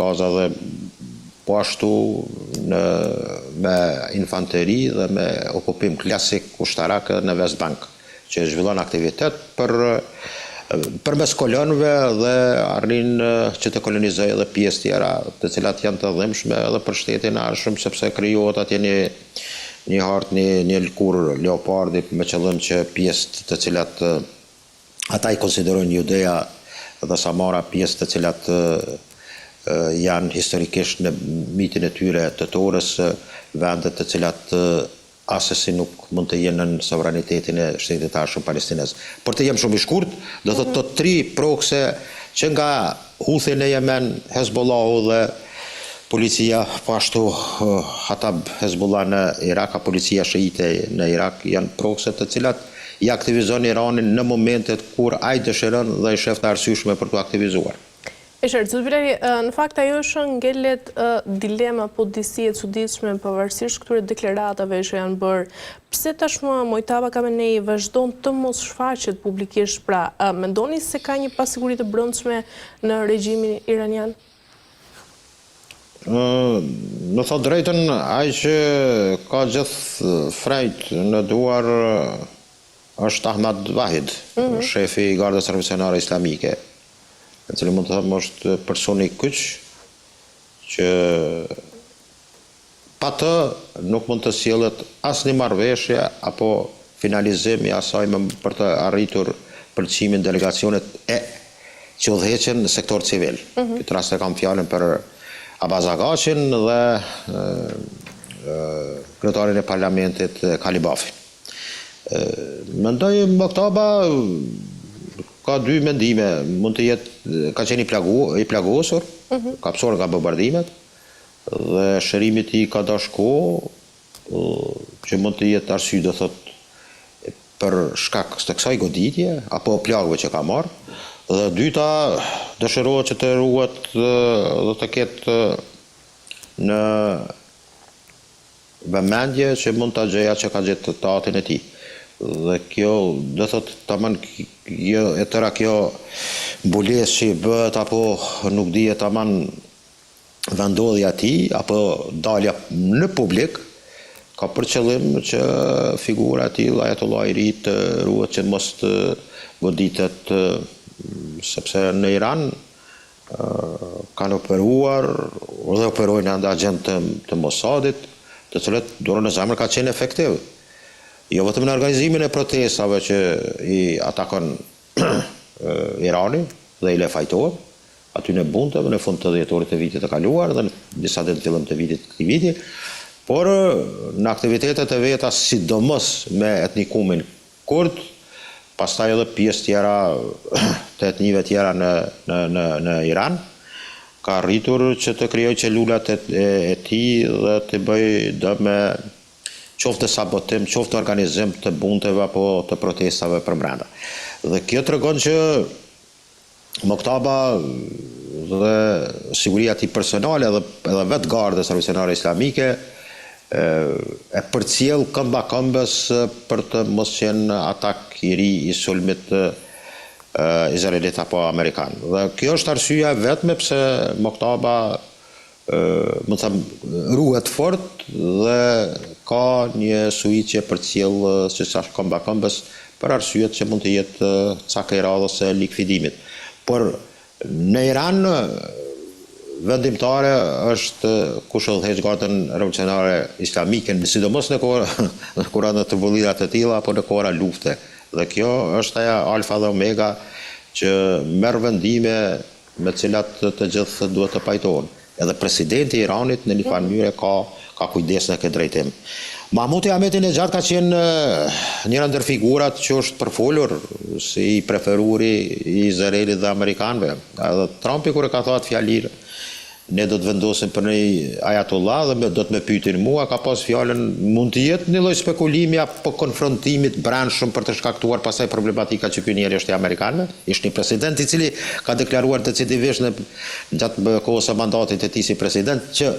Gaza dhe po ashtu në me infanteri dhe me okupim klasik ushtarak edhe në West Bank, që zhvillon aktivitet për përmes kolonëve dhe arrin që të kolonizojë edhe pjesë tjera, të cilat janë të dhimbshme edhe për shtetin e ardhshëm, sepse krijohet atje një një hartë, një një lëkurë leopardi me qëllim që pjesët të cilat Ata i konsiderojnë Judea dhe Samara pjesë të cilat janë historikisht në mitin e tyre të Torës, vende të cilat assesi nuk mund të jenë nën sovranitetin e shtetit të ardhshëm palestinez. Por të jem shumë i shkurt, do thotë të tri prokse që nga Huthi në Jemen, Hezbollahu dhe policia po ashtu Katab Hezbollah në Irak, a policia shiite në Irak janë prokse të cilat i aktivizon Iranin në momentet kur ai dëshiron dhe i shef të arsyeshme për t'u aktivizuar. E qartë, zoti Bilali, në fakt ajo që ngelet dilemë apo disi e çuditshme pavarësisht këtyre deklaratave që janë bërë, pse tashmë Mojtaba Khamenei vazhdon të mos shfaqet publikisht, pra, mendoni se ka një pasiguri të brendshme në regjimin iranian? Me thënë drejtën, ai që ka gjithë frejt në duar është Ahmad Vahid, shefi i Gardës Revolucionare Islamike, i cili mund të them është personi kyç që pa të nuk mund të sjellet asnjë marrëveshje apo finalizim i asaj më për të arritur pëlqimin delegacionet e që udhëheqin sektor civil. Mm Këtë rast e kam fjalën për Abbas Araghchin dhe kryetarin e parlamentit Kalibafin. Mendoj Mojtaba ka dy mendime, mund të jetë ka qenë i plagu, i plagosur, mm -hmm. ka pësuar nga bombardimet dhe shërimi i tij ka dash kohë që mund të jetë arsye do thot për shkak të kësaj goditje apo plagëve që ka marrë dhe dyta dëshirohet që të ruhet dhe të ketë në vëmendje që mund ta gjejë atë që ka gjetë të atin e tij. Dhe kjo, do thotë, taman kjo e tëra kjo mbulesë që i bëhet apo nuk dihet taman vendndodhja e tij apo dalja në publik ka për qëllim që figura e tillë ajatollah i ri të ruhet që mos të goditet sepse në Iran kanë operuar dhe operojnë ende agjentë të, të Mossadit, të cilët dorën në zemër ka qenë efektiv. Jo vetëm në organizimin e protestave që i atakon Irani dhe i le fajtor, aty në bunteve në fund të dhjetorit të vitit të kaluar dhe në disa ditë në fillim të vitit këtij viti, por në aktivitetet e veta sidomos me etnikumin Kurd, pastaj edhe pjesë tjera të etnive tjera në në në në Iran, ka arritur që të krijojë çelulat e e tij dhe të bëjë dëme qoftë në sabotim, qoftë në organizim të bunteve apo të protestave përmbrenda. Dhe kjo tregon që Mojtaba dhe siguria e tij personale dhe edhe vetë gardës revolucionare islamike e përcjell këmba këmbës për të mos qenë atak i ri i sulmit izraelit apo amerikan. Dhe kjo është arsyeja e vetme pse Mojtaba mund të them, ruhet fort dhe ka një suitë që e përcjell, siç thashë, këmba këmbës, për arsyet që mund të jetë cak i radhës së likvidimit. Por në Iran vendimtare është kush udhëheq Gardën Revolucionare Islamike, sidomos në kohë në kohëra në turbullira të tilla apo në kohëra lufte. Dhe kjo është aja alfa dhe omega që merr vendime me të cilat të gjithë duhet të pajtohen. Edhe presidenti i Iranit në një farë mënyre ka ka kujdes në këtë drejtim. Mahmut Ahmadinejad ka qenë njëra ndër figurat që është përfolur si i preferuri i Izraelit dhe amerikanëve. Edhe Trumpi kur e ka thënë atë fjali ne do të vendosim për një ajatollah dhe do të më pyetin mua, ka pas fjalën mund të jetë një lloj spekulimi apo konfrontimi të brendshëm për të shkaktuar pastaj problematika që ky njeri është i amerikanëve. Ishte një president i cili ka deklaruar decidivisht në gjatë kohës së mandatit të tij si president që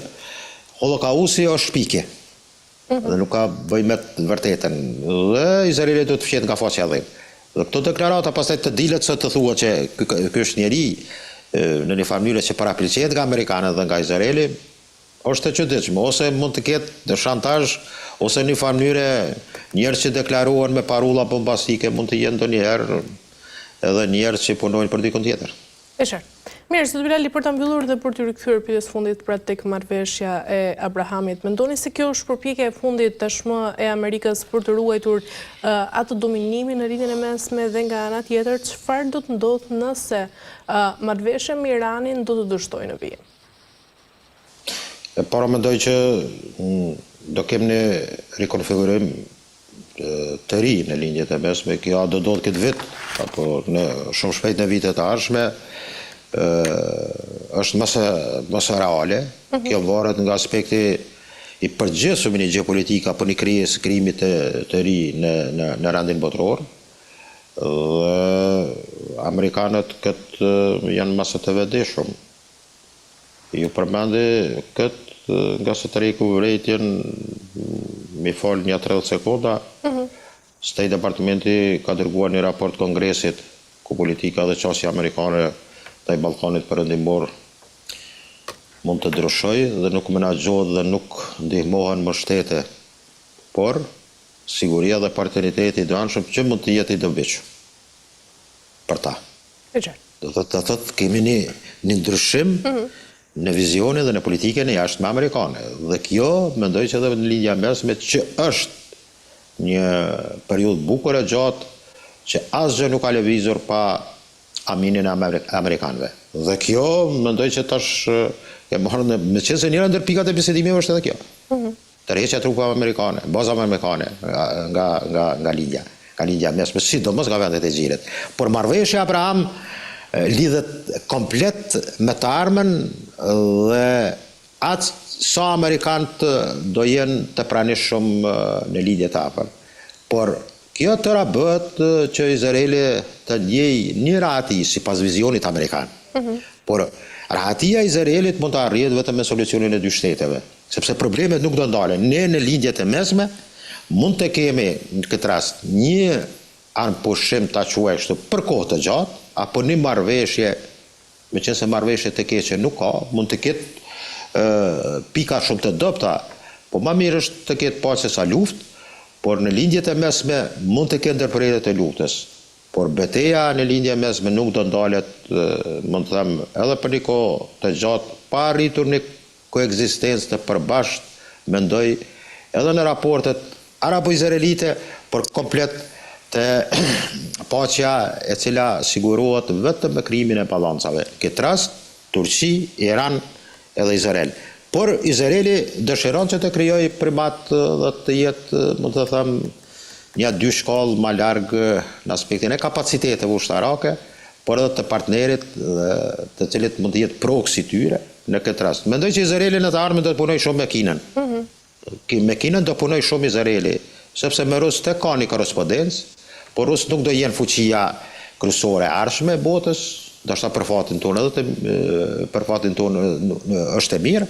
Holokausti është shpikje. Dhe nuk ka bëj me të vërtetën. Dhe Izraeli duhet të fshihet nga faqja e dheut. Dhe këto deklarata pastaj të dilet sot të thuhet që ky ky është njeri në një farë mënyre që parapëlqehet nga amerikanët dhe nga Izraeli, është e çuditshme, ose mund të ketë shantazh, ose në një farë mënyre njerëz që deklarohen me parulla bombastike mund të jenë ndonjëherë edhe njerëz që punojnë për dikun tjetër. E qartë. Mirë, zoti Bilali, për ta mbyllur dhe për t'iu rikthyer pyetjes së fundit pra tek marrëveshja e Abrahamit, mendoni se kjo është përpjekja e fundit tashmë e Amerikës për të ruajtur atë dominimin në Lindjen e Mesme dhe nga ana tjetër, çfarë do të ndodhë nëse marrëveshja me Iranin do të dështojë në vijim? E para mendoj që do kemi një rikonfigurim të ri në Lindjen e Mesme, kjo a do ndodhë këtë vit, apo në shumë shpejt në vitet e ardhshme, është më se, më se reale, mhm. kjo varet nga aspekti i përgjithshëm i një gjeopolitike apo një krijesë krijimit të, të ri në, në, në rendin botëror, dhe amerikanët këtë janë më se të vetëdijshëm. Ju përmendi këtë nga se tërhequ vërejtjen, m'i fal nja 30 sekonda, mhm. State Departmenti ka dërguar një raport Kongresit ku politika dhe qasja amerikane ndaj Ballkanit Perëndimor mund të ndryshojë dhe nuk menaxhohet dhe nuk ndihmohen më shtete, por siguria dhe partneriteti i dyanshëm që mund të jetë i dobishëm për ta. E qartë. Do të thotë, thotë kemi një një ndryshim mm -hmm. në vizionin dhe në politikën e jashtme amerikane. Dhe kjo mendoj që edhe në Lindja e Mesme që është një periudhë bukur e gjatë që asgjë nuk ka lëvizur pa aminin e amerikanëve. Dhe kjo mendoj që tash e marrë në meqenëse njëra ndër pikat e bisedimeve është edhe kjo. Mm -hmm. Tërheqja e trupave amerikane, bazave amerikane nga nga nga Lindja, nga Lindja e Mesme, sidomos nga vendet e Gjirit. Por marrëveshja Abraham lidhet komplet me të ardhmen dhe aq sa amerikanët do jenë të pranishëm në Lindje të Afërt. Por kjo tëra bëhet që Izraeli të ndjejë një rahati sipas vizionit amerikan. Mm -hmm. Por rahatia e Izraelit mund të arrihet vetëm me solucionin e dy shteteve. Sepse problemet nuk do ndalen. Ne në Lindje të Mesme mund të kemi në këtë rast një armëpushim ta quaj kështu për kohë të gjatë, apo një marrëveshje, meqenëse marrëveshje të keqe nuk ka, mund të ketë pika shumë të dobëta, po ma mirë është të ketë paqe sesa luftë, por në Lindje të Mesme mund të ketë ndërprerje të luftës. Por beteja në Lindje e Mesme nuk do ndalet, mund të them, edhe për një kohë të gjatë pa arritur një koekzistencë të përbashkët, mendoj, edhe në raportet arabo-izraelite, por komplet te paqja e cila sigurohet vetëm me krijimin e balancave, në këtë rast, Turqi, Iran edhe Izrael. Por Izraeli dëshiron që të krijojë primat dhe të jetë, mund të them, nja dy shkallë ma larg në aspektin e kapaciteteve ushtarake, por edhe të partnerit dhe të cilit mund të jetë proksi i tyre në këtë rast. Mendoj që Izraeli në të ardhmen do të punojë shumë me Kinën. Mm -hmm. Me Kinën do punojë shumë Izraeli, sepse me rusët ka një korrespondencë, por rusët nuk do jenë fuqia kryesore e ardhshme e botës, ndoshta për fatin tonë edhe të për fatin tonë është e mirë,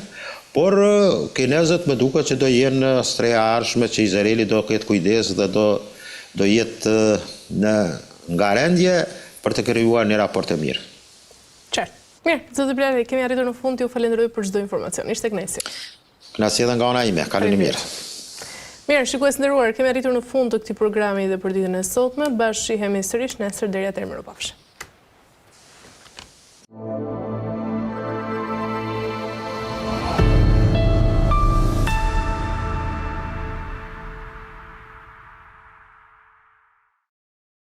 por kinezët më duket që do jenë streha e ardhshme që Izraeli do ketë kujdes dhe do do jetë në ngarendje për të krijuar një raport të mirë. Qartë. Mirë, zoti Bilali, kemi arritur në fund, ju falenderoj për çdo informacion. Ishte kënaqësi. Kënaqësi edhe nga ana ime. Kaloni mirë. Mirë, shikues të nderuar, kemi arritur në fund të këtij programi dhe për ditën e sotme. Bashkë shihemi sërish nesër deri atëherë mirupafshim.